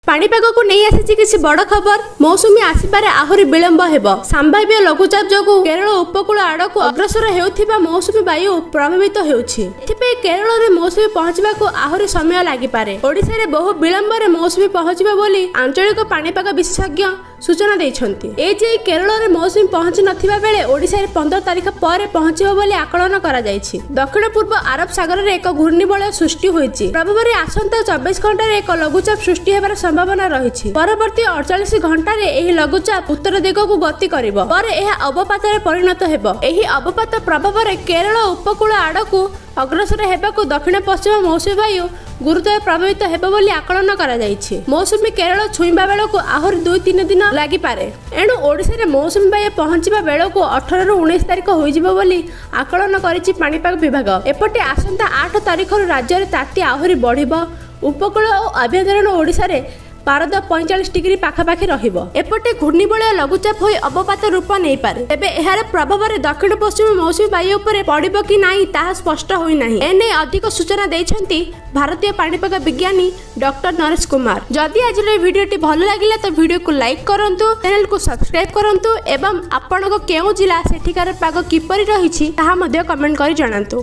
ପାଣିପାଗକୁ ନେଇ ଆସିଛି କିଛି ବଡ଼ ଖବର। ମୌସୁମୀ ଆସିବାରେ ଆହୁରି ବିଳମ୍ବ ହେବ। ସମ୍ଭାବ୍ୟ ଲଘୁଚାପ ଯୋଗୁଁ କେରଳ ଉପକୂଳ ଆଡ଼କୁ ଅଗ୍ରସର ହେଉଥିବା ମୌସୁମୀ ବାୟୁ ପ୍ରଭାବିତ ହେଉଛି। ଏଥିପାଇଁ କେରଳରେ ମୌସୁମୀ ପହଞ୍ଚିବାକୁ ଆହୁରି ସମୟ ଲାଗିପାରେ। ଓଡ଼ିଶାରେ ବହୁ ବିଳମ୍ବରେ ମୌସୁମୀ ପହଞ୍ଚିବ ବୋଲି ଆଞ୍ଚଳିକ ପାଣିପାଗ ବିଶେଷଜ୍ଞ ସୂଚନା ଦେଇଛନ୍ତି। ଏଯାଏଁ କେରଳରେ ମୌସୁମୀ ପହଞ୍ଚି ନଥିବା ବେଳେ ଓଡ଼ିଶାରେ 15 ତାରିଖ ପରେ ପହଞ୍ଚିବ ବୋଲି ଆକଳନ କରାଯାଇଛି। ଦକ୍ଷିଣ ପୂର୍ବ ଆରବ ସାଗରରେ ଏକ ଘୂର୍ଣ୍ଣିବଳୟ ସୃଷ୍ଟି ହୋଇଛି। ପ୍ରଭାବରେ ଆସନ୍ତା 24 ଘଣ୍ଟାରେ ଏକ ଲଘୁଚାପ ସୃଷ୍ଟି ହେବାର ସମ୍ଭାବନା ରହିଛି। ପରବର୍ତ୍ତୀ 48 ଘଣ୍ଟାରେ ଏହି ଲଘୁଚାପ ଉତ୍ତର ଦିଗକୁ ଗତି କରିବ। ପରେ ଏହା ଅବପାତରେ ପରିଣତ ହେବ। ଏହି ଅବପାତ ପ୍ରଭାବରେ କେରଳ ଉପକୂଳ ଆଡ଼କୁ ଅଗ୍ରସର ହେବାକୁ ଦକ୍ଷିଣ ପଶ୍ଚିମ ମୌସୁମୀ ବାୟୁ ଗୁରୁତର ପ୍ରଭାବିତ ହେବ ବୋଲି ଆକଳନ କରାଯାଇଛି। ମୌସୁମୀ କେରଳ ଛୁଇଁବା ବେଳକୁ ଆହୁରି 2-3 ଦିନ ଲାଗିପାରେ। ଏଣୁ ଓଡ଼ିଶାରେ ମୌସୁମୀ ବାୟୁ ପହଞ୍ଚିବା ବେଳକୁ 18ରୁ 19 ତାରିଖ ହୋଇଯିବ ବୋଲି ଆକଳନ କରିଛି ପାଣିପାଗ ବିଭାଗ। ଏପଟେ ଆସନ୍ତା 8 ତାରିଖରୁ ରାଜ୍ୟରେ ତାତି ଆହୁରି ବଢ଼ିବ। ଉପକୂଳ ଓ ଆଭ୍ୟନ୍ତରୀଣ ଓଡ଼ିଶାରେ ପାରଦ 45 ଡିଗ୍ରୀ ପାଖାପାଖି ରହିବ। ଏପଟେ ଘୂର୍ଣ୍ଣିବଳୟ ଲଘୁଚାପ ହୋଇ ଅବପାତ ରୂପ ନେଇପାରେ। ତେବେ ଏହାର ପ୍ରଭାବରେ ଦକ୍ଷିଣ ପଶ୍ଚିମ ମୌସୁମୀ ବାୟୁ ଉପରେ ପଡ଼ିବ କି ନାହିଁ ତାହା ସ୍ପଷ୍ଟ ହୋଇନାହିଁ। ଏନେଇ ଅଧିକ ସୂଚନା ଦେଇଛନ୍ତି ଭାରତୀୟ ପାଣିପାଗ ବିଜ୍ଞାନୀ ଡକ୍ଟର ନରେଶ କୁମାର। ଯଦି ଆଜିର ଏହି ଭିଡ଼ିଓଟି ଭଲ ଲାଗିଲା ତ ଭିଡ଼ିଓକୁ ଲାଇକ୍ କରନ୍ତୁ, ଚ୍ୟାନେଲକୁ ସବସ୍କ୍ରାଇବ୍ କରନ୍ତୁ ଏବଂ ଆପଣଙ୍କ କେଉଁ ଜିଲ୍ଲା, ସେଠିକାର ପାଗ କିପରି ରହିଛି ତାହା ମଧ୍ୟ କମେଣ୍ଟ କରି ଜଣାନ୍ତୁ।